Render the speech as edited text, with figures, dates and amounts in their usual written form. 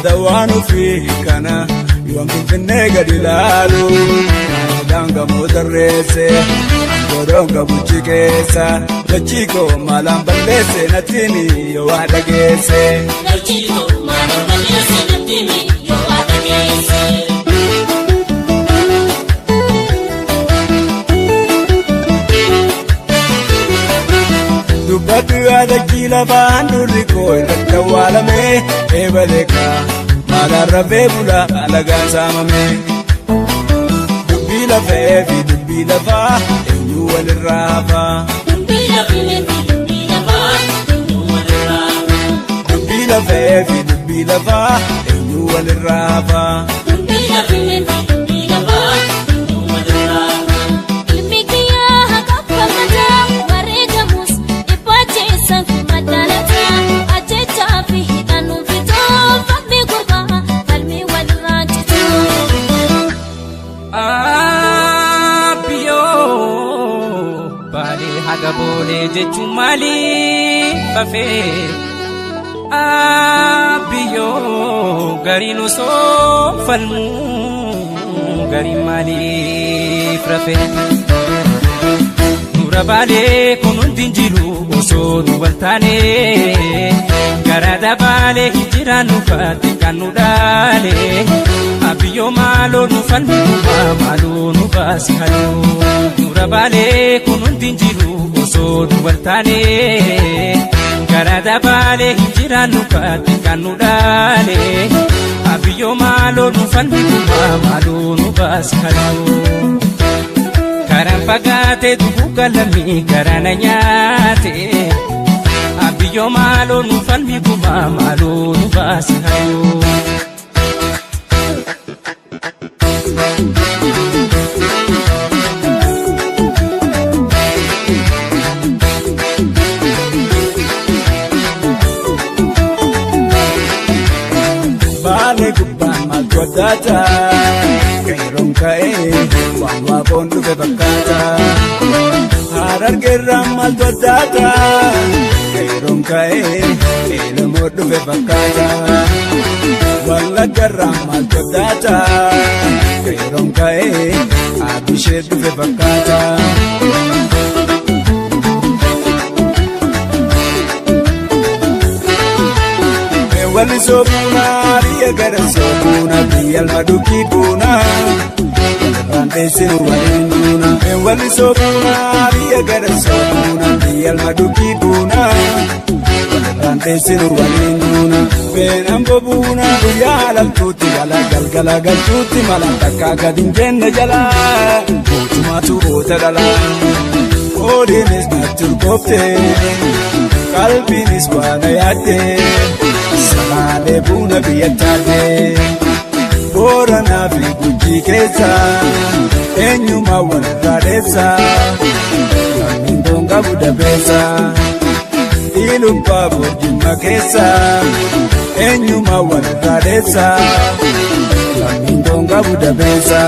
Yaada waan ofii kana yoon finfinnee gadi ilaalu daangamoo tarreesse godhoon qabuchi keessa dachii koo maalaan balleesse nattiin yoo waa dhageesse. Dachii koo maalaan balleesse nattiin yoo waa dhageesse. Dubbadhu yaada lafaan durri koo irratti awwaalame eebaleeka maalaan rafee bula alagaan saamame. Dubbii lafee fi dubbii lafaa eenyu walirraa hafaa. Dubbii lafee fi dubbii lafaa eenyu walirraa hafaa. Dubbii lafee fi dubbii lafaa eenyu walirraa hafaa. Dubbii lafee fi dubbii lafaa eenyu walirraa hafaa. Ilmi kiyyaa haqa fakkaata wareegamus dhibbaacheessan madaalata ajjechaa fi hidhannuun fitoo falmi gurbaa falmi walirraa cituu. Abiyyoo baalee haga boolee jechuun maaliif fafee? Abiyyoo gariin osoo falmuu gariin maaliif rafee? Nura baalee kun hundi hin jiru osoo nu wal taane gara dabaalee hin jiraannu baate kan nu dhaale. Abiyyoo maaloo nu falmi gubbaa maaloo nu baasi haloo. Nura baalee kun hundi hin jiru osoo nu wal taane gara dabaalee hin jiraannu baate kan nu dhaale. Abiyyoo maaloo nu falmi gubbaa maaloo nu baasi haloo. Karaan fagaate dubuu galamii garaana nyaate. Abiyyoo maaloo nu falmi gubbaa maaloo nu baasi haloo. Baalee gubbaan maaltu addaata? Qeerroon ka'ee waan waaqoon dhufe fakkaata. Harargeerraan maaltu addaata? Qeerroon ka'ee eelmoo dhufe fakkaata. Wallaggarraan maaltu addaata? Qeerroon ka'ee abishee dhufe fakkaata. Walli sobuuna biyya gara sobuuna biyya alma dukkii buuna walirraan dheessinu waliin duuna. Walli sobuuna biyya gara sobuuna biyya alma dukkii buuna walirraan dheessinu waliin duuna. Beenaan bobuuna guyyaa halaltuutti jala galgala galchuutti mala takka gadi hin jenne jala mootummaatu boota dhala. Oodiinis natti urgoofte qalbiinis waan yaadde. Samaalee buna biyya taate Booranaa fi Gujii keessa eenyumaa walirraa dheessa lammiin qabu dabeessa Ilubbaa Jimma keessa eenyumaa walirraa dheessa lammiin qabu dabeessa.